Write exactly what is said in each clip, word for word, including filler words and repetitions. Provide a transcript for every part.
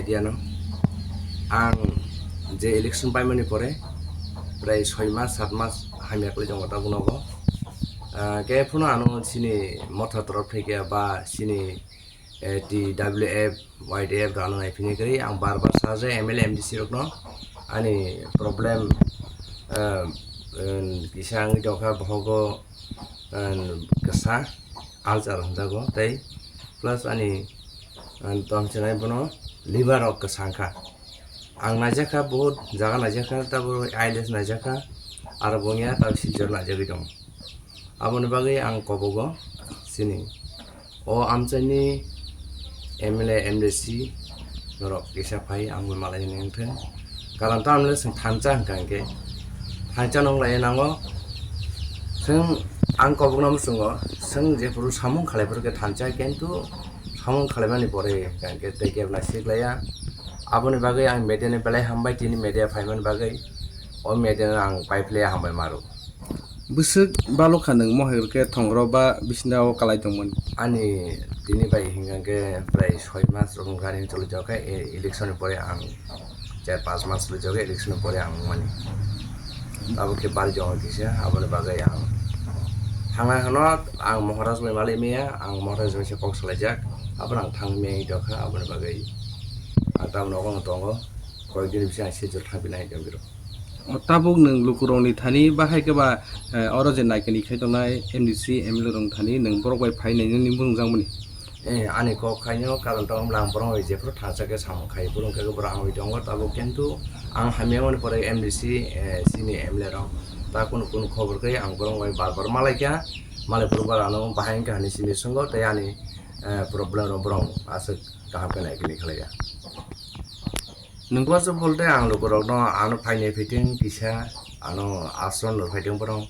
Tiyano ang je election paimani pore prai soi mas, sat mas hamya kwlai tongo tabuk nogo. Ah, khe phano ano chini motha torop thai khe ba chini, eh, T W F, Y T F rano naiphini kwrwi ang bar bar sa je M L A, M D C rokno ani problem, eh, eh, kisa wngwi tongkha bohogo, eh, kwsa ulcer hwnjago tei plus ani, eh, tongchinai bono liver rok kwsa wngkha. Ang naijakha, bahut jaga naijakha, tabuk I L S naijakha, aro bo wngya tabuk silchar naijagwi tongo. Aboni bagwi ang kobogo chini o amchaini M L A, M D C norok kisa phai ang bai malai nang thung. Karon tamle chwng thansa hwnkha hwnkhe thansa nung lai nango. Chwng ang kobokno muchungo, chwng jephuru samung khlai phuru khe thansa, kintu samung khlaimani pore hwnkha hwnkhe tei kebo nasiklaiya. Aboni bagwi ang media ni belai hambai, tini media phaimani bagwi o media no ang paiphlaiya hambai maro. Bwswk balokha nwng mohai rwkhe thongro ba bisina o kalai tongmani? Ani tini bai hinkha khe prai soi mas rok wngkha ani choli jokha e-, election ni pore ang char pas mas choli jokha election ni pore ang wngmani. Abo khe bari jokha kisa aboni bagwi ang thangna hwno ang Maharaj bai malai maya, ang Maharaj bai se kok salaijak, abono ang thang maya wngwi tongkha aboni bagwi ang tamni nogo tongo, koyek din bisi ang sijil thang phinai tong biro. O tabuk nwng lukurokni thani bahai khe ba, eh, oro je naikani khai tongnai M D C, M L A rokni thani nwng borok bai phai nai nini bumung jangmani? Eh, ani kok khaino karon tamo bwla ang borok bai jephuru thansa khe samung khai, borok khe borok ang bai tongo tabuk, kintu ang hamya mani pore M D C, eh, chini M L A rok ta kunu kunu khobor khe ang borok bai bar bar malai kha, malai phuru bar ano bahai wngkha hinwi simi swngo tei ani, eh, problem rok borok aswk kaham khe naikani khlaiya. Nungkukmasa bolte ang lukurokno ano phainai phaiteng kisa ano ashram no phaiteng borok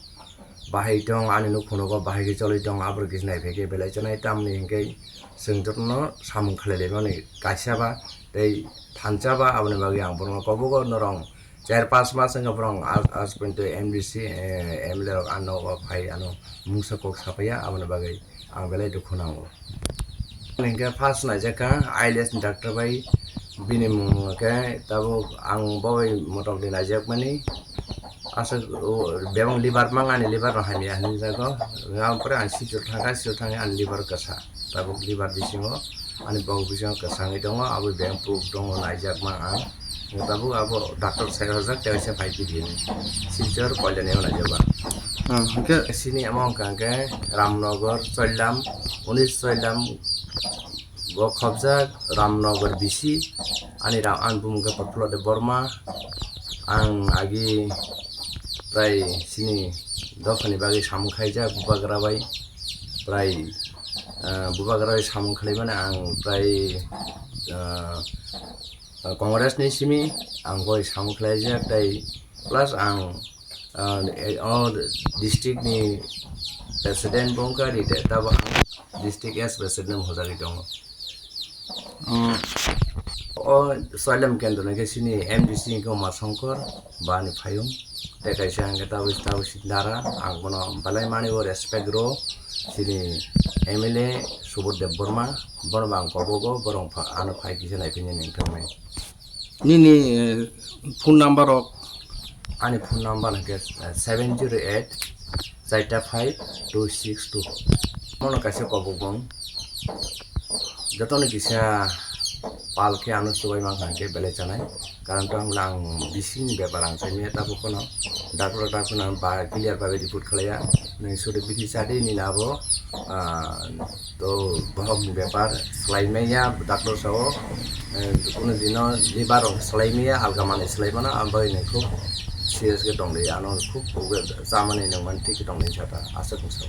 bahai tong ani nuk phunugo bahai khe choli tong aborok kisa naiphai khe belai chanai tamni hinkhe chwng jotono samung khlai laimani kaisa ba tei thansa ba aboni bagwi ang borokno kobogo norok char pas mas wngkha borok as as pointo M D C, eh, M L A rok ano o phai ano mungsa kok sapaiya aboni bagwi ang belai dukhu nango. Hinkhe first naijakha I L S ni doctor bai, bini mung khe tabuk ang bo bai motamoti naijakmani. Aswk o bebak liver mang ani liver no hamya hinwi jago. Ang pore ang sijil thangkha, sijil thangwi ani liver kwsa. Tabuk liver bisingo ani bok bisingo kwsa wngwi tongo, abo bebak proof tongo naijakma ang. Tabuk abo doctor sai hojak tei waisa phai khe bini Silchar Koilani o naijak ba. Ah, hwnkhe sini amo wngkha hwnkhe Ramnagar Choilam, unis Choilam bo khobjak Ramnagar bisi ani ram ani bumung khe Prahlad Debbarma. Ang agi prai sini dophani bagwi samung khaijak bubagra bai prai, ah, bubagra bai samung khlaimani ang prai, ah, Congress ni simi ang boi samung khlaijak tei plus ang, ah, o district ni president bo wngkha rite tabo ang district as president hojagwi tongo. O Soilem Kendro ni khe sini M D C wngkha Uma Shankar bani phayung tei kaisa hwnkhe tabuk tabuk si dara ang bono belai mani o respect rw sini M L A Subodh Debbarma. Bono bo ang kobogo, borok pha-, ano phai kisa naiphini nini thangmani. Nini, eh, phone number rok? Ani phone number hwnkhe, eh, seven zero eight charta five two six two. Mono kaisa kobokbong. Jotono kisa pal khe ano chubai mankha hwnkhe belai chanai. Karon tamo ang bisingni bepar ang saimanya tabuk phano. Doctor rok phano ba clear bagwi report khlaiya. Nwng sudu bithi chadi nini abo, ah, to bohokni bepar swlaimaya doctor sao, eh, kunu dino liver rok swlaimaya alga manwi swlaimano, ang bagwi nwng khub serious khe tongdi, ano khub chamani nwngmani thik khe tongdi sata aswk wngsa.